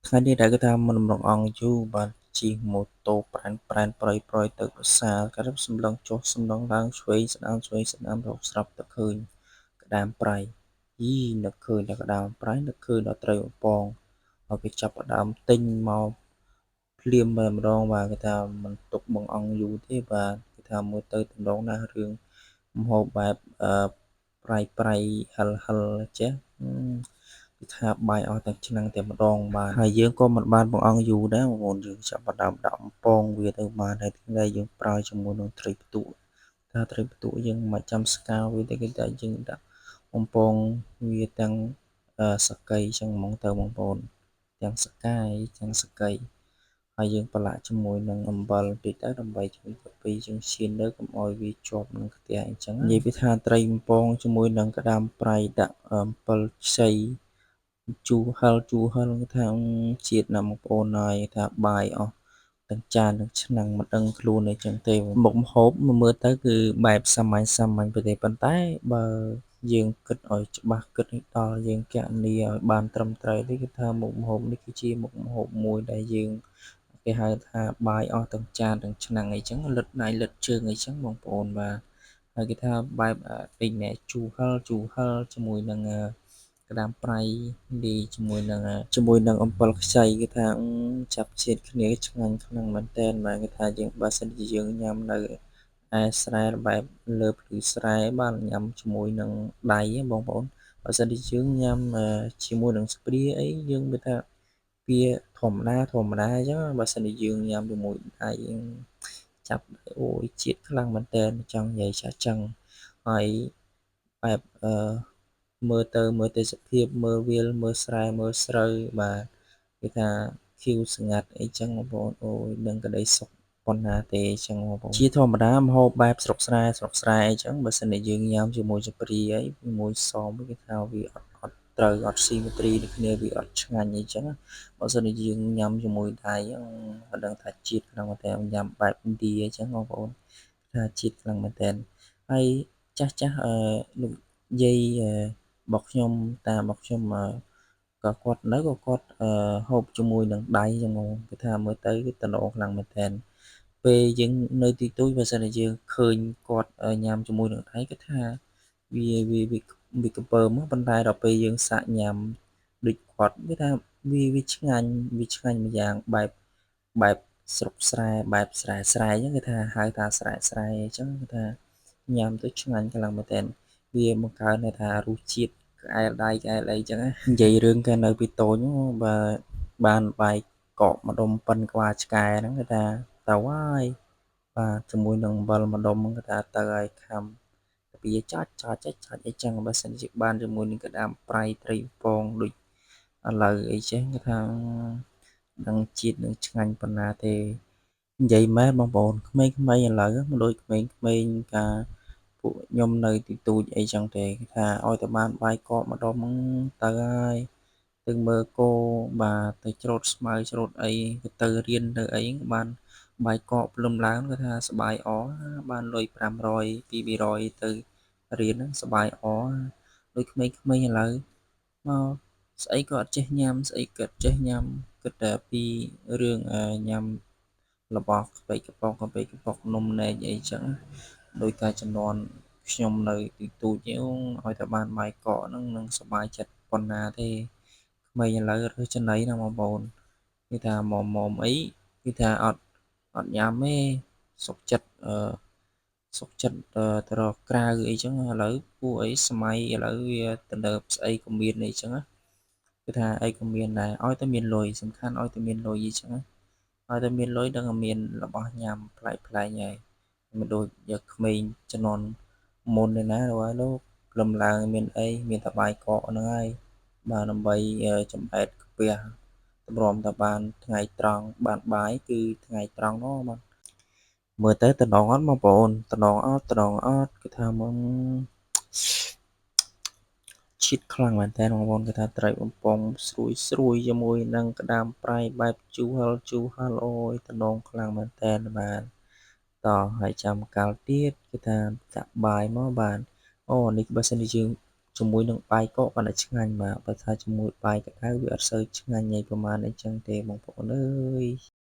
ថ្ងៃនេះដែលគេថាមិនរំលងអង្គយូរបានជិះម៉ូតូប្រែនប្រែនប្រយប្រយទៅប្រាសាទក៏សម្លឹងចុះសម្លឹងឡើងឆ្វេងស្ដាំឆ្វេងស្ដាំរកស្រាប់តែឃើញក្តាមប្រៃយីនឹកឃើញដល់ក្តាមប្រៃនឹកឃើញដល់ត្រីបំពងហើយគេចាប់ផ្ដើមទិញមកភ្លាមតែម្ដងបាទគេថាមិនទុកបង្អង់យូរទេបាទគេថាមើលទៅតំណងណាស់រឿងម្ហូបបែបអឺប្រៃប្រៃហិលហិលចេះគឺថាបាយអស់ទាំងឆ្នាំងតែម្ដងបាទហើយយើងក៏មិនបានបង្អង់យូរដែរបងប្អូនយើងចាប់ផ្ដើមដាក់បំពងវាទៅបានហើយថ្ងៃយើងប្រើជាមួយនឹងត្រីផ្ទក់ថាត្រីផ្ទក់យើងមិនចាំស្កាវាទេគេថាយើងដាក់បំពងវាទាំងសកីចឹងហ្មងទៅបងប្អូនទាំងសកាយទាំងសកីហើយយើងប្រឡាក់ជាមួយនឹងអំបិលបន្តិចទៅដើម្បីជួយកាពីយើងឈានទៅកុំឲ្យវាជាប់នឹងខ្ទះអញ្ចឹងនិយាយពីថាត្រីបំពងជាមួយនឹងក្តាមប្រៃដាក់អំពិលខ្ចីជូរហិលជូរហិលគេថាជាតិណាស់បងប្អូនហើយថាបាយអស់ទាំងចានទាំងឆ្នាំងមិនដឹងខ្លួនអីចឹងទេមុខម្ហូបមើលទៅគឺបែបសាមញ្ញសាមញ្ញទៅទេប៉ុន្តែបើយើងគិតឲ្យច្បាស់គិតឲ្យដល់យើងគណនាឲ្យបានត្រឹមត្រូវទេគឺថាមុខម្ហូបនេះគឺជាមុខម្ហូបមួយដែលយើងគេហៅថាបាយអស់ទាំងចានទាំងឆ្នាំងអីចឹងលិតដៃលិតជើងអីចឹងបងប្អូនបាទហើយគេថាបែបពេញណែជូរហិលជូរហិលជាមួយនឹងក្តាមប្រៃលាយជាមួយនឹងអំពិលខ្ចីគេថាចាប់ជាតិគ្នាឆ្ងាញ់ខ្លាំងមែនតើបាទគេថាយើងបើសិនជាយើងញ៉ាំនៅឯស្រែបែបលើភ្លឺស្រែបាទញ៉ាំជាមួយនឹងដៃបងប្អូនបើសិនជាយើងញ៉ាំជាមួយនឹងស្ព្រាអីយើងវាថាវាធម្មតាធម្មតាអញ្ចឹងបើសិនជាយើងញ៉ាំជាមួយដៃចាប់អូយជាតិខ្លាំងមែនតើចង់និយាយចាស់ចឹងហើយបែបមើលទៅមើលទេសភាពមើលវាលមើលស្រែមើលស្រូវបាទគេថាខៀវស្ងាត់អីចឹងបងប្អូនអូយនឹងក្តីសុខប៉ុណ្ណាទេអញ្ចឹងបងប្អូនជាធម្មតាម្ហូបបែបស្រុកស្រែស្រុកស្រែអីចឹងបើសិនជាយើងញ៉ាំជាមួយចព្រីអីជាមួយសមគេថាវាអត់ត្រូវអត់ស៊ីមេត្រីនឹងគ្នាវាអត់ឆ្ងាញ់អីចឹងបើសិនជាយើងញ៉ាំជាមួយដៃអត់ដឹងថាជាតិខ្លាំងមែនតើញ៉ាំបែបឥណ្ឌាអញ្ចឹងបងប្អូនថាជាតិខ្លាំងមែនតើហើយចាស់ចាស់លោកយាយរបស់ខ្ញុំតារបស់ខ្ញុំក៏គាត់នៅក៏គាត់ហូបជាមួយនឹងដៃចឹងហ្មងគេថាមើលទៅគឺតំណងខ្លាំងមែនតើពេលយើងនៅទីទូចបើសិនជាយើងឃើញគាត់ញ៉ាំជាមួយនឹងដៃគេថាវាវាវាវាកំពើមកប៉ុន្តែដល់ពេលយើងសាកញ៉ាំដូចគាត់គេថាវាឆ្ងាញ់វាឆ្ងាញ់ម្យ៉ាងបែបបែបស្រុកស្រែបែបស្រែស្រែអញ្ចឹងគេថាហៅថាស្រែស្រែអញ្ចឹងគេថាញ៉ាំទៅឆ្ងាញ់ខ្លាំងមែនតើវាបង្កើនន័យថារសជាតិក្អែលដៃក្អែលអីចឹងណានិយាយរឿងកាលនៅពីតូចបើបានបាយកកម្ដុំប៉ិនក្បាលឆ្កែហ្នឹងគេថាទៅហើយបាទជាមួយនឹងអំបិលម្ដុំហ្នឹងគេថាទៅហើយខំពីចាច់ចាច់ចាច់អីចឹងបើសិនជាបានជាមួយនឹងក្តាមប្រៃត្រីពងដូចឥឡូវអីចឹងគេថានឹងជាតិនឹងឆ្ងាញ់ប៉ុណ្ណាទេនិយាយមែនបងប្អូនក្មេងៗឥឡូវមិនដូចក្មេងៗកាលពួកខ្ញុំនៅទីទូចអីចឹងទេគេថាឲ្យតែបានបាយកកម្ដុំទៅហើយទៅមើលគោបាទទៅច្រូតស្មៅច្រូតអីទៅរៀនទៅអីបានបាយកកភ្លឹមឡើងគេថាសបាយអបានលុយ500 200ទៅរៀនហ្នឹងសបាយអដូចក្មេងៗឥឡូវមកស្អីក៏អត់ចេះញ៉ាំស្អីក៏អត់ចេះញ៉ាំគិតតែពីរឿងញ៉ាំរបស់ក្ពេកកំប៉ុងក្ពេកកំប៉ុកនំនែកអីចឹងដោយការចំនួនខ្ញុំនៅទីទូចឲ្យតែបានបាយកកហ្នឹងនឹងសប្បាយចិត្តប៉ុណ្ណាទេក្មេងឥឡូវរើសចំណីណាបងប្អូនគេថាមុំមុំអីគេថាអត់ញ៉ាំទេសុកចិត្តសុកចិត្តទៅរកក្រៅអីចឹងឥឡូវពួកអីសម័យឥឡូវវាទំនើបស្អីក៏មានអីចឹងគឺថាអីក៏មានដែរឲ្យតែមានលុយសំខាន់ឲ្យតែមានលុយអីចឹងឲ្យតែមានលុយដឹងតែមានរបស់ញ៉ាំប្លែកៗហើយមិនដូចយកក្មេងជំនាន់មុនទេណាហើយលោកលំឡើងមានអីមានតែបាយកកហ្នឹងហើយបាទដើម្បីចម្អែតកាពះតម្រាំតែបានថ្ងៃត្រង់បានបាយគឺថ្ងៃត្រង់នោះបាទមើលទៅតំណងអត់បងប្អូនតំណងអត់តំណងអត់គឺថាមកជាតិខ្លាំងមែនតើបងប្អូនគេថាត្រីបំពងស្រួយស្រួយជាមួយនឹងក្តាមប្រៃបែបជូរហិលជូរហិលអូយតំណងខ្លាំងមែនតើបាទតហើយចាំកាលទៀតគេថាចាក់បាយមកបាទអូនេះបើសិនជាយើង ជាមួយនឹងបាយកកកាន់តែឆ្ងាញ់បាទបើថាជាមួយបាយក្តៅវាអត់សូវឆ្ងាញ់អីប្រហែលអីចឹងទេបងប្អូនអើយ។